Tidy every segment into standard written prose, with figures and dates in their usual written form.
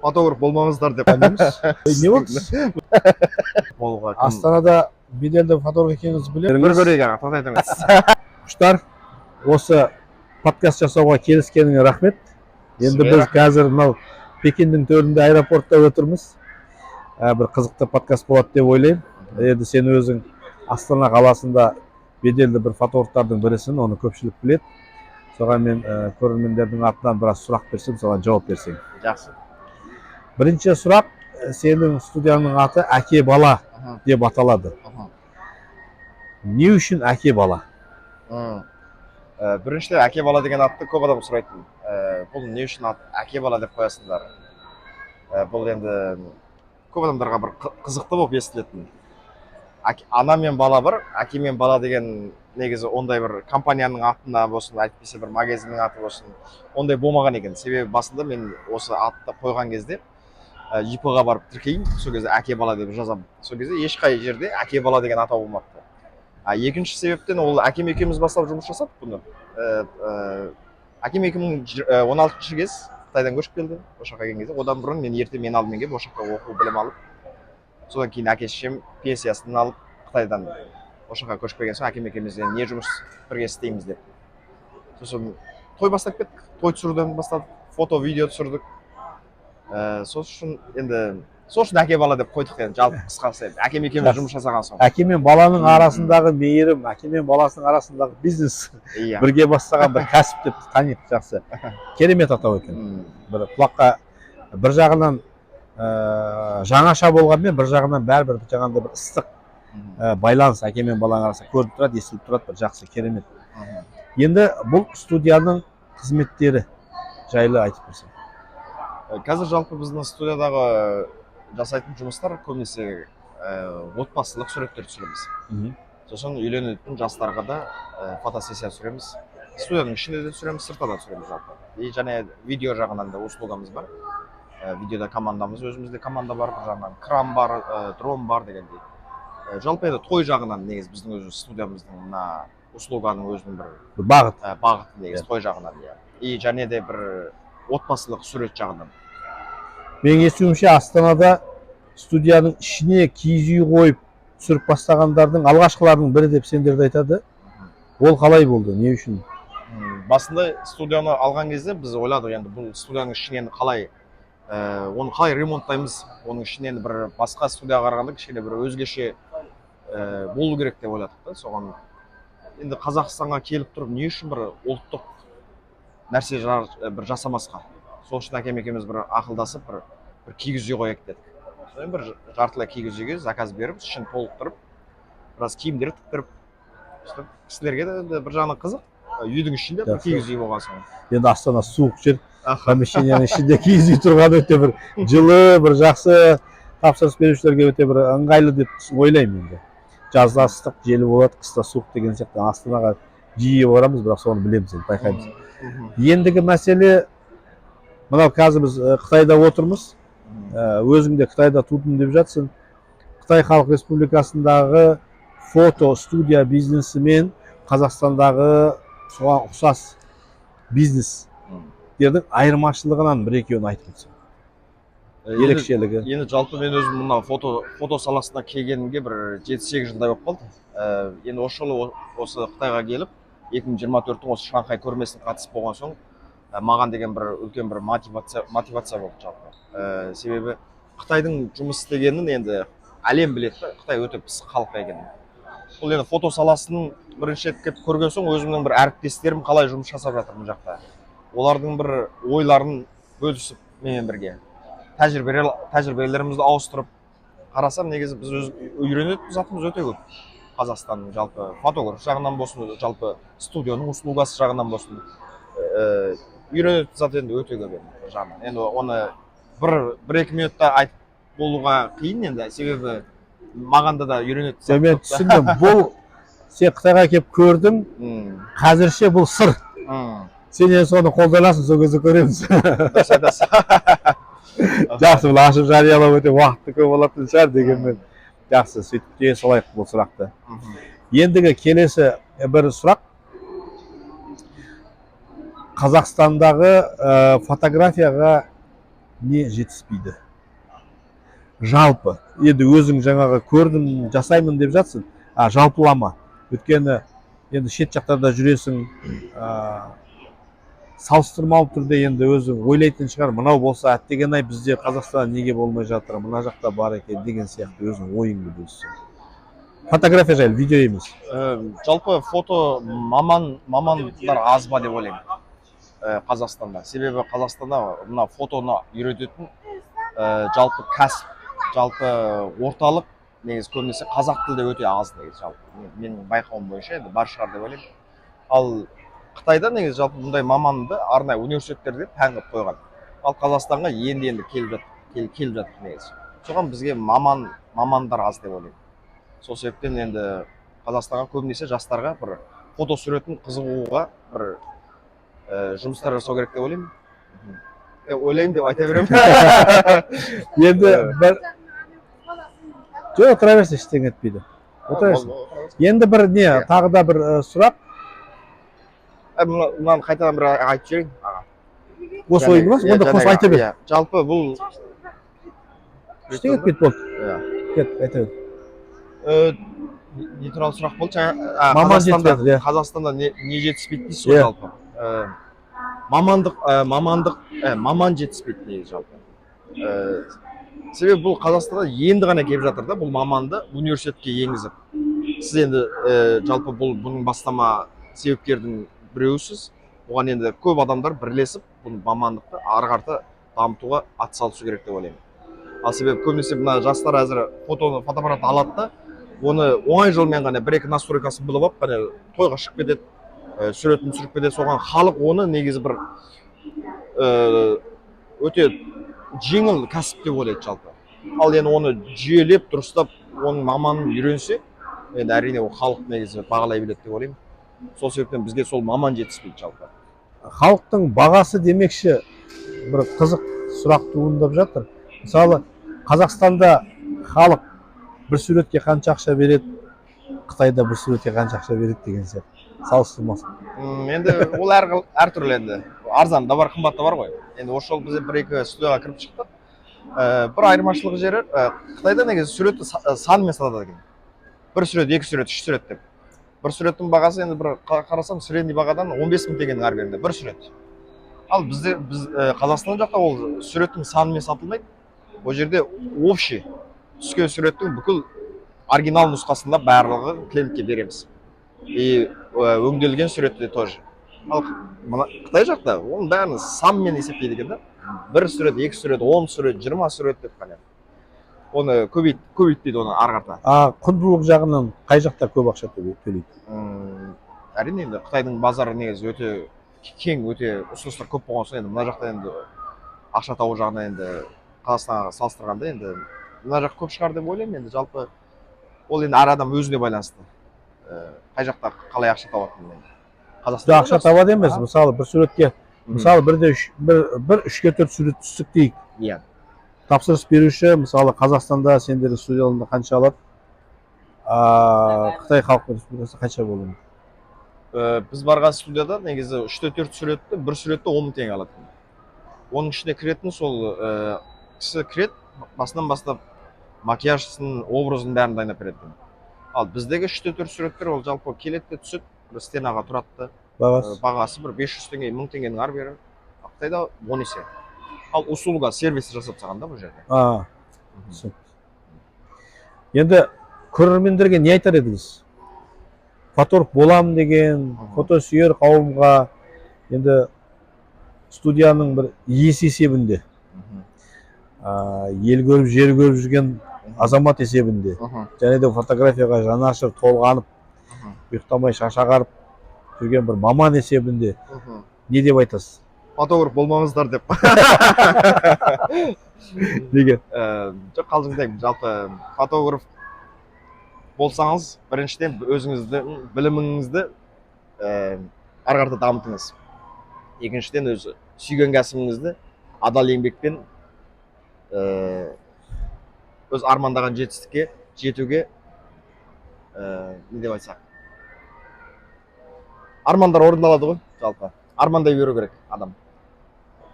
Фотограф болмаңыздар деп Айтамыз. Не болды? Болуға кім- Астанада беделді фотограф екеніңізді білемін. Бір көрейік, аға, тоқтай тұрыңыз. Құштар, осы подкаст жасауға келіскеніңе рахмет. Енді Сізге біз рахмет. қазір мынау Пекиннің төрінде, аэропортта отырмыз. Бір қызықты подкаст болады деп ойлаймын. Енді сен өзің Астана қаласында беделді бір фотографтардың бірісің, оны көпшілік біледі. Соған мен көрермендердің атынан біраз сұрақ берсем, соған жауап берсең. Жақсы. Бірінші сұрақ, сенің студияның аты «Әке бала» деп аталады. Не үшін «Әке бала»? Біріншіден, «Әке бала» деген атты көп адам сұрайтын. Бұл не үшін ат «Әке бала» деп қоясыңдар? Бұл енді көп адамдарға бір қызықты болып естілетін. Ана мен бала бір, әке мен бала деген негізі ондай бір компанияның атына болсын, әйтпесе бір магазиннің аты болсын, ондай болмаған екен. Себебі басында мен осы атты қойған кезде ИП-ға барып тіркеймін, сол кезде «Әке бала» деп жазамын. Сол кезде ешқай жерде «Әке бала» деген атау болмапты. А екінші себептен, ол әкем екеуміз бастап жұмыс жасадық бұны. Әкем 2016 кез Қытайдан көшіп келді. Осы жаққа келген кезде, одан бұрын мен ерте, мен алдымен келіп, осы жақта оқу, білім алып, содан кейін әке шешем пенсиясын алып, Қытайдан осы жаққа көшіп келген соң, әкем екеуміз енді не жұмыс бірге істейміз деп, сосын той бастап кеттік. Той түсіруден бастадық, фото, видео түсірдік. Сол үшін енді, сол үшін «Әке бала» деп қойдық. Енді жалпы қысқасы, енді әкем екеуміз жұмыс жасаған соң. Әке мен баланың арасындағы мейірім, әке мен баласының арасындағы бизнес, бірге бастаған бір кәсіп деп таниды. Жақсы, керемет атау екен. Бір құлаққа бір жағынан жаңаша болғанмен, бір жағынан бәрібір жаңағындай бір ыстық байланыс әке мен баланың арасында көрініп тұрады, естіліп тұрады. Бір жақсы, керемет. Енді бұл студияның қызметтері жайлы айтып берсең. Қазір жалпы біздің студиядағы жасайтын жұмыстар көбінесе отбасылық суреттер түсіреміз. Сосын үйленетін жастарға да фотосессия түсіреміз. Студияның ішінде де түсіреміз, сыртта да түсіреміз жалпы. И және видео жағынан да услугамыз бар. Видеода командамыз, өзімізде команда бар, бір жағынан кран бар, дрон бар дегендей. Жалпы енді той жағынан негізі біздің өзі студиямыздың мына услуганың өзінің бір бір бағыт. Бағыты негізі той жағынан, иә, и және де бір отбасылық сурет жағынан. Менің естуімше, Астанада студияның ішіне киіз үй қойып түсіріп бастағандардың алғашқыларының бірі деп сендерді айтады. Ол қалай болды, не үшін? Басында студияны алған кезде біз ойладық, енді бұл студияның ішін енді қалай, оны қалай ремонттаймыз, оның ішін енді бір басқа студияға қарағанда кішкене бір өзгеше болу керек деп ойладық та. Соған енді Қазақстанға келіп тұрып, не үшін бір ұлттық нәрсе бір жасамасқа? Сол үшін әкем екеуміз бір ақылдасып, бір киіз үй қояйық дедік. Содан бір жартылай киіз үйге заказ беріп, ішін толықтырып, біраз киімдер тіктіріп, сөйтіп кісілерге де енді бір жағынан қызық, үйдің ішінде бір киіз үй болған соң. Енді Астана суық жер, помещениенің ішінде киіз үй тұрған өте бір жылы, бір жақсы, тапсырыс берушілерге өте бір ыңғайлы деп ойлаймын. Енді жазда ыстық, жел болады, қыста суық деген сияқты. Астанаға жиі барамыз, бірақ соны білеміз енді, байқаймыз. Ендігі мәселе мынау: қазір біз Қытайда отырмыз. Өзің де Қытайда тудым деп жатсың. Қытай Халық Республикасындағы фото студия бизнесі мен Қазақстандағы соған ұқсас бизнестердің айырмашылығынан бір екеуін айтып өтсең, ерекшелігі. Енді жалпы мен өзім мына фото саласына келгенімге бір 7-8 жылдай болып қалды. Енді осы жылы осы Қытайға келіп, 2024-тің осы Шанхай көрмесіне қатысып болған соң, маған деген бір үлкен бір мотивация болды жалпы. Себебі Қытайдың жұмыс істегенін енді әлем біледі да, Қытай өте пысық халық екенін. Бұл енді фото саласын бірінші рет келіп көрген соң, өзімнің бір әріптестерім қалай жұмыс жасап жатыр мына жақта, олардың бір ойларын бөлісіп, менімен бірге тәжірибелерімізді ауыстырып қарасам, негізі біз өз үйренетін затымыз өте көп. Қазақстанның жалпы фотограф жағынан болсын, жалпы студияның услугасы жағынан болсын, үйренетін зат енді өте көп. Енді бір жағынан енді оны бір екі минутта айтып болуға қиын енді, себебі маған да үйренетін зат Мен көп та. түсіндім, бұл сен Қытайға келіп көрдің. Қазірше бұл сыр. Сен енді соны қолданасың, сол кезде көреміз. Дұрыс айтасың. Жақсы, бұл ашып жариялау өте уақытты көп алатын шығар, дегенмен жақсы, сөйтіп түйе салайық бұл сұрақты. Ендігі келесі бір сұрақ: Қазақстандағы фотографияға Не жетіспейді жалпы? Енді өзің жаңағы көрдім, жасаймын деп жатсың, а жалпылама, өйткені енді шет жақтарда жүресің, салыстырмалы түрде енді өзің ойлайтын шығар, мынау болса, әттеген ай, бізде Қазақстанда неге болмай жатыр, мына жақта бар екен деген сияқты. Өзің ойыңды бөліссең фотография жайлы, видео емес. Жалпы фото мамандар аз ба деп ойлаймын Қазақстанда. Себебі Қазақстанда мына фотоны үйрететін жалпы кәсіп, жалпы орталық негізі көбінесе қазақ тілде өте аз негізі жалпы. Менің байқауым бойынша, енді бар шығар деп ойлаймын. Ал Қытайда негізі жалпы бұндай маманды арнайы университеттерде пән қылып қойған. Ал Қазақстанға енді енді келіп жатыр, келіп жатыр негізі. Соған бізге мамандар аз деп ойлаймын. Сол себептен енді Қазақстанға көбінесе жастарға бір фото суретін қызығуға бір жұмыстар жасау керек деп ойлаймын. Ойлаймын деп айта беремін. Енді бір, жоқ, отыра берсін, ештеңе етпейді, отыра берсін. Енді бір не, тағы да бір сұрақ. Мынаны қайтадан бір айтып жіберейін, аға. Осы ойың ба? Иә, Онда қосып жаңағы, айта бер. Иә, жалпы бұл Ештеңе етпейді, болды. Кет, айта бер. Не туралы сұрақ болды жаңа? А, Маман Қазақстанда, жетіспей жатыр, иә. Қазақстанда не жетіспейді дейсіз ғой? Иә. Жалпы мамандық, мамандық, маман жетіспейді негізі жалпы. Себебі бұл Қазақстанда енді ғана келіп жатыр да бұл маманды университетке енгізіп. Сіз енді жалпы бұның бастама себепкердің біреуісіз. Оған енді көп адамдар бірлесіп, бұл мамандықты ары қарата дамытуға атсалысу керек деп ойлаймын. Ал себебі көбінесе мына жастар әзір фотоны, фотоаппарат алады да, оны оңай жолмен ғана бір екі настройкасын біліп алып қана тойға шығып кетеді, суретін түсіріп кетеді. Соған халық оны негізі бір өте жеңіл кәсіп деп ойлайды жалпы. Ал енді оны жүйелеп, дұрыстап, оның маманын үйренсе, енді әрине ол халық негізі бағалай біледі деп ойлаймын. Сол себептен бізге сол маман жетіспейді жалпы. Халықтың бағасы демекші, бір қызық сұрақ туындап жатыр. Мысалы, Қазақстанда халық бір суретке қанша ақша береді, Қытайда бір суретке қанша ақша береді деген сияқты, салыстырмасы. Енді ол әртүрлі енді, арзан да бар, қымбат та бар ғой. Енді осы жолы біз бір екі студияға кіріп шықтық. Бір айырмашылық жері, Қытайда негізі суретті санмен сатады екен: бір сурет, екі сурет, үш сурет деп. Бір суреттің бағасы енді бір қарасам, средний бағадан 15 мың теңгенің ары берінде бір сурет. Ал бізде, біз Қазақстан жақта ол суреттің санымен сатылмайды. Ол жерде общий түскен суреттің бүкіл оригинал нұсқасында барлығы клиентке береміз и өңделген суретті де тоже. Ал мына Қытай жақта оның бәрін санмен есептейді екен да: бір сурет, екі сурет, 10 сурет, 20 сурет деп қане. Оны көбейтпейді оны ары қарата. А құндылық жағынан қай жақта көп ақша төлейді? Әрине, енді Қытайдың базары негізі өте кең, өте ұсыныстар көп болған соң, енді мына жақта енді ақша табу жағынан енді Қазақстанға салыстырғанда енді мына жақ көп шығар деп ойлаймын. Енді жалпы ол енді әр адам өзіне байланысты, қай жақта қалай ақша табатынын енді. Қазақстанда Жоқ, ақша табады емес. Мысалы, бір суретке, мысалы, бірде үш, бір үшке төрт сурет түстік дейік. Тапсырыс беруші, мысалы, Қазақстанда сендердің студияларында қанша алады, а Қытай Халық Республикасында қанша болуы мүмкін? Біз барған студияда негізі үште төрт суретті, бір суретті 10 мың теңге алатын. Оның ішіне кіретін сол кісі кіреді, басынан бастап макияжын, образын, бәрін дайындап береді. Ал біздегі үште төрт суреттер ол жалпы келеді де түседі, бір стенаға тұрады да. Бағасы? Бағасы бір 500 теңге, 1000 теңгенің ары бері. Ал Қытайда 10 есе. Ал услуга, сервис жасап тастаған да бұл жерде. А, түсінікті. Енді көрермендерге не айтар едіңіз, фотограф боламын деген фотосүйер қауымға? Енді студияның бір иесі есебінде, ел көріп, жер көріп жүрген азамат есебінде және де фотографияға жанашыр, толғанып, ұйықтамай, шаш ағарып жүрген бір маман есебінде не деп айтасыз? Фотограф болмаңыздар деп. Неге? Жоқ, қалжыңдаймын. Жалпы фотограф болсаңыз, біріншіден, өзіңіздің біліміңізді ары қарата дамытыңыз. Екіншіден, өзі сүйген кәсібіңізді адал еңбекпен өз армандаған жетістікке жетуге, не деп айтсақ, армандар орындалады ғой. Жалпы армандай беру керек адам.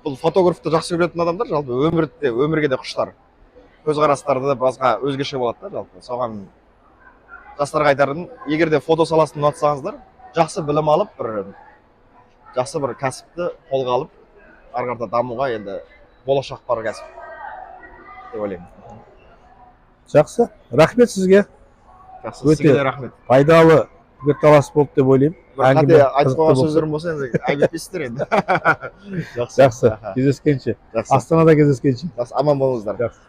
Бұл фотографты жақсы көретін адамдар жалпы өмірде, өмірге де құштар, көзқарастары да басқа, өзгеше болады да. Жалпы соған жастарға айтарым: егер де фото саласын ұнатсаңыздар, жақсы білім алып, бір жақсы бір кәсіпті қолға алып, ары қарата дамуға енді болашақ бар кәсіп деп ойлаймын. Жақсы, рахмет сізге. Жақсы. Өте Сізге де рахмет. пайдалы пікірталас болды деп ойлаймын. Бір қате Әңгіме айтып қызықты қойған болды. сөздерім болса, енді айып етпейсіздер енді. Жақсы. Жақсы. Аха. Кездескенше. Жақсы. Астанада кездескенше. Жақсы, аман болыңыздар. Жақсы.